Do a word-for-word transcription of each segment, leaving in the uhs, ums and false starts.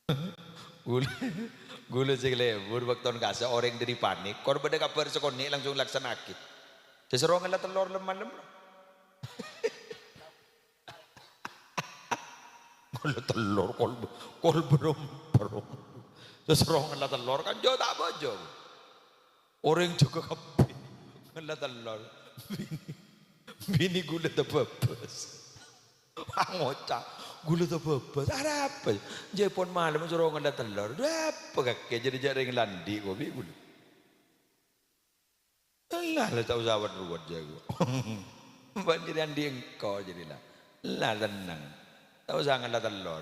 Ghulâ, ghulâ sè lebur bâkto kassa' orèng dâri panik, kor bâdâ kabhâr sakonè' langsung èlaksana'aghi. Sè soro ngella tellor lem-malem. Ngella tellor, kol, kol berem-berem. Sè soro ngella tellor kan jhâ' ta' bâjâ. Orèng jâgâ kabbhi. Ngella tellor. Binè, binè ghulâ tabâbâs. Ngoca', "Ghulâ tabâbâs, arapa? Jhâ' pon malem soro ngella tellor. Dhu apa kakè jârèya jhâ' rèng la andi' kopi ghulâ?" "Ella, la ta' osa wet-ruwet jâ' ghu." "Bâ'na jârèya andi' engko' jârèya la. Ella, tennang. Ta' osa ngella tellor."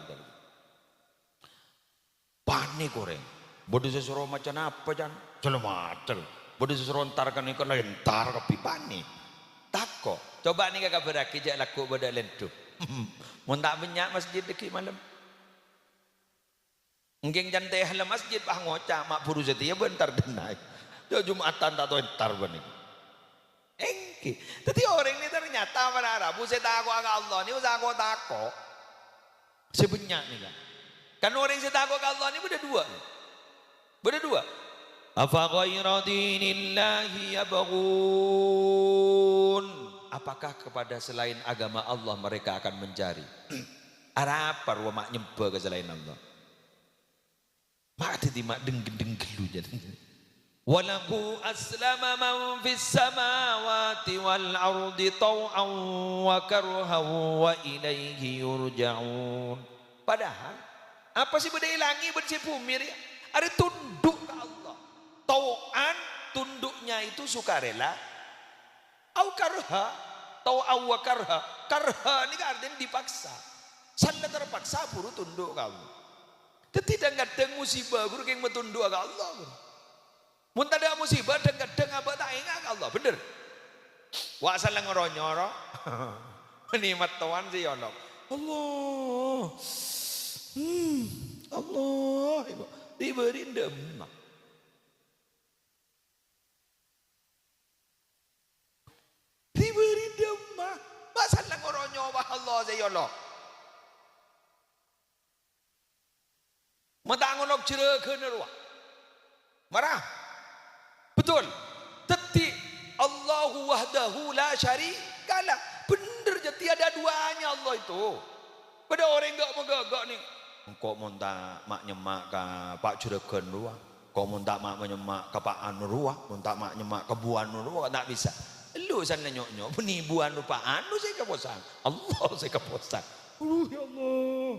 Panik orèng. Bâdâ sè soro maca napa, can? Cèl-macèl. Bâdâ sè soro entar ka nèko, la entar kabbhi, panik. Tako'. Coba nèka kabhârraghi jhâ' lagghu' bâdâ lèndhu. Mon ta' bânnya' masjid dhâggi' malem. Ènggi can tèhella masjid, pas ngoca', "Ma' buru satèya bâ' entar dâ' enna'." Jhâ' Jum'atan ta' tao entar bâ'na. Ènggi. Dhâddhi orèng nè ternyata para rabu sè tako'a ka Allah nèko tako'-tako'. Sè bânnya' nèka. Kan orèng sè tako' ka Allah nèko bâdâ duwâ'. Bâdâ duwâ'. "Afa ghaira dinillahi yabghun?" Apakah kepada selain agama Allah mereka akan mencari? Arapa rowa ma' nyembhâ ka salaèn Allah? Ma' dhâddhi ma' dengghel-dengghel lu jân. "Wa lahu aslama man fis samawati wal ardi tau'an wa karhan wa ilaihi yurja'un." Padahal, apa sè bâdâ è langngè' bân sè bhumè rèya arè tundhu' ka Allah. Tau'an, tunduknya itu sukarela, au karha, tau'an wa karha. Karha nèka artèna dipaksa. Sanna terpaksa buru tundhu' ka Allah. Dhâddhi, dhâng-kadhâng musibâ ghuru kèng matundhu'â ka Allah, ghuru. Mon tadâ' musibâ, dhâng-kadhâng abâ' ta' enga' ka Allah, bhender? Wa' sallèng ronyo, ro. Mènè mattowan sè yolok. Allah. Hmm. Allah. Ibu. Ribâri' ndâmma. Ribâri' ndâmma. Wa' sallèng ronyo, wa' Allah sè yolok. Ma' ta' ngolok jhârâghânna rowa. Mara. Betul. Dhâddhi, Allahu wahdahu la syarikalah. Bhender, dhâddhi ada duanya Allah itu. Bâdâ orèng ghâ'-maghâghâ' nè. Engko' mon ta' ma'-nyemma' ka Pa' Jhurâghân rowa. Engko' mon ta' ma'-nyemma' ka Pa' Anu rowa. Mon ta' ma'-nyemma' ka Bu Anu rowa, ta' bisa. Elu sanna nyo'-nyo'. Bânnè Bu Anu, Pa' Anu sè kaposang. Allah sè kaposang. Aduh, ya Allah.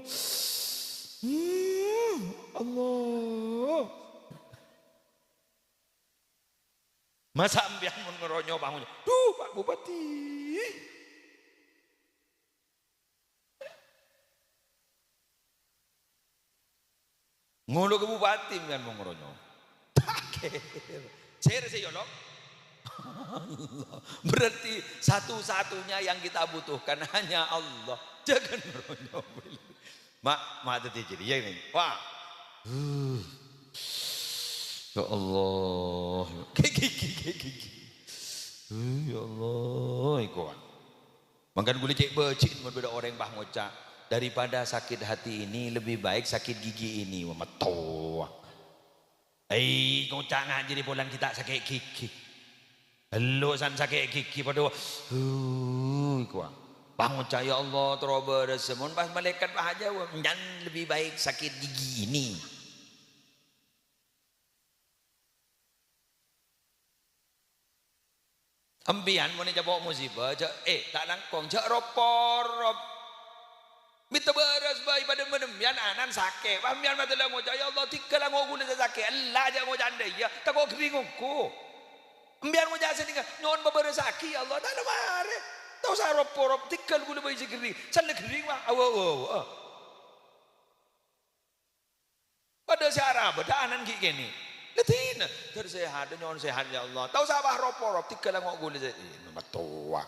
Hmm, Allah. Masa' sampèyan mon ngeronyo pangonyo, "Duh, Pak Bupati." Ngolo ka bupati sampèyan mon ngeronyo. Takdir. Sèra sè yolok. Allah. Berarti satu-satunya yang kita butuhkan hanya Allah. Jangan ngeronyo. Ma', ma' dhâddhi jârèya nè. Wah. Huh. Ya Allah. Ghi, ghi, ghi, ghi, ghi, ghi. Huh, ya Allah, iku kan. Mangkana ghulâ cè' bâji'na mon bâdâ orèng pas ngoca', "Daripada sakit hati ini, lebih baik sakit gigi ini." Wah, mattowa. Ai, ngoca' ngajhâri polana ghi' ta' sakè' gigi. Elu san sakè' gigi padâ, huh, iku, ah. Pas ngoca', "Ya Allah, terro bârâs." Mon pas malaèkat pas ajâwâb, "Nyan lebih baik sakit gigi ini." Sampèyan mon ècapo' musibâ, jhâ', eh, ta' langkong, jhâ' rop-porop. Mènta bârâs bhâi padâ bân sampèyan ana'na sakè'. Pas sampèyan matella ngoca', "Ya Allah, dhika la ngo' ghulâ sè sakè'." Ella jhâ' ngoca' ndâ' iyâ, tako' ghâring ongghu. Sampèyan ngoca' sè nènga, "Nyo'on pabârâssaghi, ya Allah." Ta' la marè. Ta' osa rop-porop, dhika la ghulâ bhâi sè ghâring. Sè la ghâring, Pak. Awa, awa, awa. Padâ sè arabâ, dâ' ana'na ghi' kènè'. La dinah, dâr sèhat, nyo'on sèhat, ya Allah. Ta' osa pas rop-porop, dhika la ngo' ghulâ sè, eh, mattowa.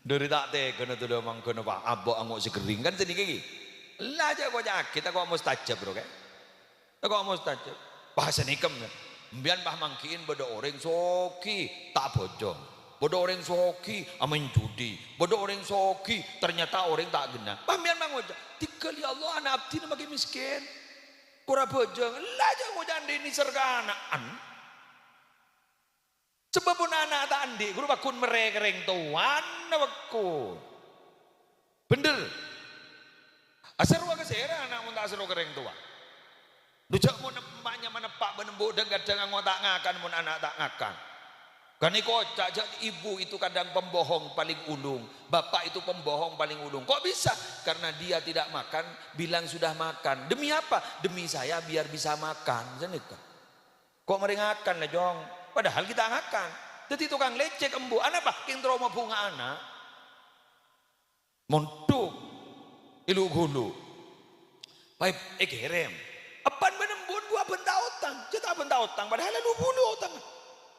Dâri ta' tèghâna todâ mangghâna, Pak, abâ' ango' sè ghâring, kan sanèka ghi. La jhâ' koca'aghi, tako' mustajab, bro, kè. Tako' mustajab. Bhâsa nèka, sampèyan pas manggi'in bâdâ orèng soghi, ta' bhojhong. Bâdâ orèng soghi, amaèn judi. Bâdâ orèng soghi, ternyata orèng ta' ghenna. Pas sampèyan mangoca', "Dhika la Allah, ana' abdhina maghi mèskèn. Kora bhâjâng, ella jhâ' ngoca' andi' nèser ka ana'na. Sabâb mon ana' ta' andi', ghuru pagghun merrè ka rèng towana pagghun. Bhender. Aserrowa ka sèra ana' mon ta' aserro ka rèng towa. Dhu jhâ' mon emma' nyamana eppa' bân embu' dhâng-kadhâng ango ta' ngakan mon ana' ta' ngakan. Ghânèka oca' jhâ' ibu itu kadang pembohong paling ulung, bapak itu pembohong paling ulung. Kok bisa? Karena dia tidak makan, bilang sudah makan. Demi apa? Demi saya biar bisa makan. Sanèka. Kok marè ngakan la, Jong? Padahal ghi' ta' ngakan. Dhâddhi tokang lècèk embu'. Anapa? Kèng terro mabhunga ana'. Mondhuk. Èlu-ghulu. Paèp èkèrèm. Eppan bân embu'en bu abhânta otang. Jhâ' ta' abhânta otang, padahal èlu-ghulu otang.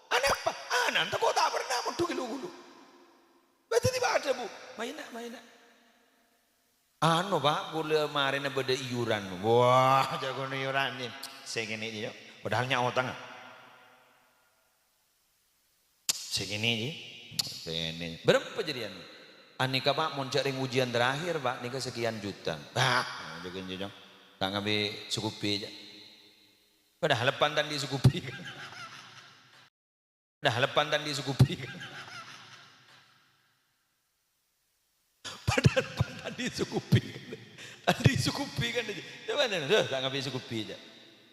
Anapa? Ana'na tako' ta' pernah mondhuk èlu-ghulu. Dhâddhi tiba adhâbu, "Maèna, maèna." "Anu, Pak, kaulâ marèna bâdâ iyuran." "Wah, jhâ' ghun iyuran, jhi. Sè kènè', jhi, yo. Padahal nya' otangnga." "Sè kènè', jhi. Sè kènè'." "Bârâmpa jârèya?" "Anèka, Pak, mon jhâ' rèng ujian terakhir, Pak, nèka sakèyan juta." "Bah, jhâ' ghun, jhi, jhi. Ta' ngambi' sakobhi, jhâ'." Padahal eppan ta' andi' sakobhi. Padahal eppan ta' andi' sakobhi. Padahal eppan ta' andi' sakobhi. Ta' andi' sakobhi kan. Coba nih, "Duh, ta' ngambi' sakobhi, jhi."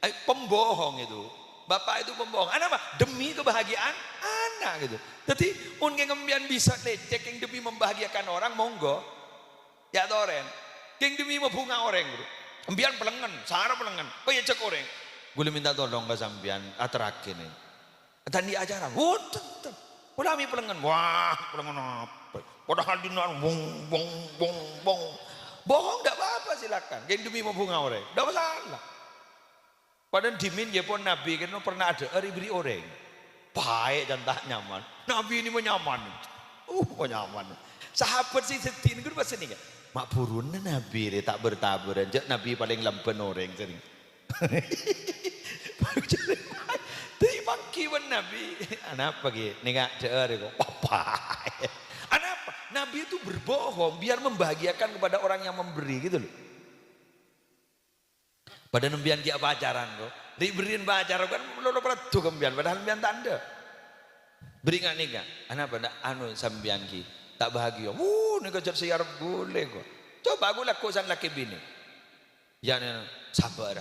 Ay, pembohong itu. Bapak itu pembohong. Anapa? Demi kebahagiaan anak gitu. Dhâddhi, mon kèng sampèyan bisa lècèk kèng demi membahagiakan orang, monggo. Ya' torèn. Kèng demi mabhunga orèng, bro. Sampèyan pelengngen, sara pelengngen. Pas èajhâk orèng. "Kaulâ mènta tolong ka sampèyan, aterraghi nè." "Ta' andi' acara." "Wonten, ten. Kaulâ mè' pelengngen." "Wah, pelengngen apa? Padahal dinna' wong, wong, wong, wong." Bohong ndak apa-apa, silakan. Kèng demi mabhunga orèng. Ndak masalah. Padahal dhimèn, ya pon, Nabi kan pernah adhâ'âr èberri' orèng. Paè' can ta' nyaman. Nabi ini mah nyaman. Uh, kok nyaman. Sahabat sè dhâddhi nèko pas nèka. Ma' buruna Nabi rè ta' bâr-tabârân. Jhâ' Nabi palèng lambân orèng sèrèng. Dhâddhi mangghi bân Nabi. "Anapa, Ki?" "Nèka dhâ'âr kok." Paè'. Anapa? Nabi itu berbohong biar membahagiakan kepada orang yang memberi gitu loh. Padahal sampèyan ghi' apacaran, kok. Ri'-, berri'en pacar kan lolo paraddu ka sampèyan, padahal sampèyan ta' endâ'. Berri' nga' nèka. Anapa, ndak, anu, sampèyan ghi' ta' bahagia? Wuh, nèka jhât sè arep ghulè, kok. Coba aku lagghu' san lakè binè. Ya, nè, sabâr.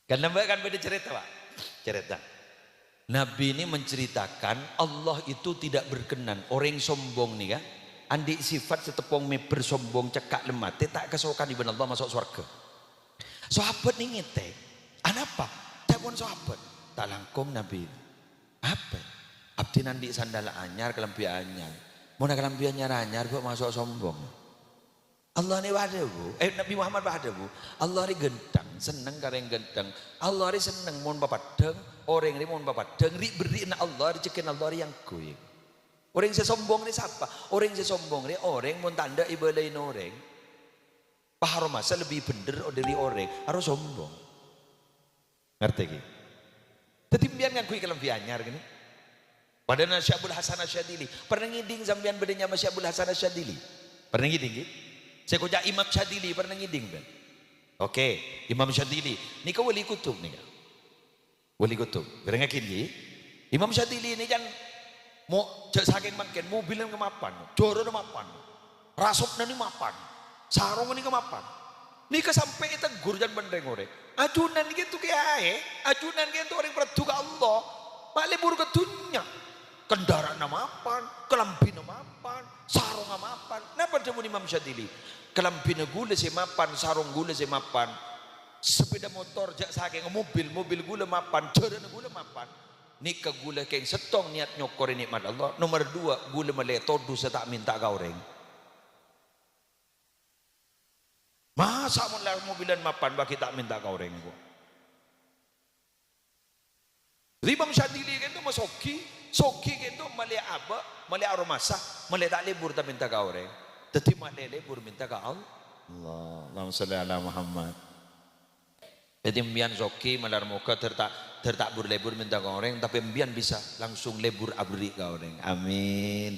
Kan lambâ' kan bâdâ carèta, Pak? Carèta. Nabi ini menceritakan Allah itu tidak berkenan. Orèng sombong nèka, andi' sifat sè teppong mèbâr sombong, cekka' lem atè, ta' kasokan bân Allah maso' sowarghâ. Sahabat nè ngètè, "Anapa?" Ca'èpon sahabat, "Ta' langkong, Nabi." "Apa?" "Abdhina andi' sandal anyar, kalambhi anyar. Mon kalambhi anyar-anyar, kok maso' sombong?" Allah nè padâ, Bu. Eh, Nabi Muhammad padâ, Bu. Allah rè ghântheng, senneng ka rèng ghântheng. Allah rè senneng mon papaddhâng, orèng rè mon papaddhâng, ri'-, berri'na Allah, rejhekkèna Allah rè èangghuy. Orèng sè sombong rè sapa? Orèng sè sombong rè orèng mon ta' endâ' èbâlâi orèng. Paharomasa lebbi bhendher dhâri orèng, aro sombong. Ngartè, ghi? Dhâddhi, sampèyan ngangghuy kalambhi anyar, ghi? Padâna Syekh Abul Hasan Asyadzili. Pernah ngèdhing sampèyan bâdâ nyama Syekh Abul Hasan Asyadzili? Pernah ngèdhing, ghi? Sè èkoca' Imam Syadzili, pernah ngèdhing, bân? Oke, Imam Syadzili. Nèka wali kutub, nèka. Wali kutub. Bârengngaghi, ghi? Imam Syadzili nè kan mo-, jhâ' sakèng mangkèn, mobilan mapan, jârâna mapan. Rasobna nè mapan, sarongnga nèka mapan. Nèka sampè' ètegghur can bân rèng-orèng. Ajunan nèka ènto kèyaè, ajunan nèka ènto orèng paraddu ka Allah. Ma' lebur ka dhunnya. Kendaraanna mapan, kalambhina mapan, sarongnga mapan. Napa dhâbuna Imam Syadzili? Kalambhina ghulâ sè mapan, sarong ghulâ sè mapan. Sepeda motor jhâ' sakèng mobil, mobil ghulâ mapan, jârâna ghulâ mapan. Nèka ghulâ kèng sèttong niyat nyokorè nè'mat Allah. Nomer duwâ', ghulâ mellè todus sè ta' mènta ka orèng. Masa' mon la mobilan mapan bâgi ta' mènta ka orèng, kok? Dhâddhi Imam Syadzili kènto masoghi, soghi kènto mellè abâ', mellè aromasa, mellè ta' lebur ta' mènta ka orèng. Dhâddhi mellè lebur mènta ka Allah. Allahumma shalli ala Muhammad. Dhâddhi, empèyan soghi, malar moghâ dâr ta', dâr ta' bur-lebur mènta ka orèng, tapè empèyan bisa langsung lebur aberri' ka orèng. Amin.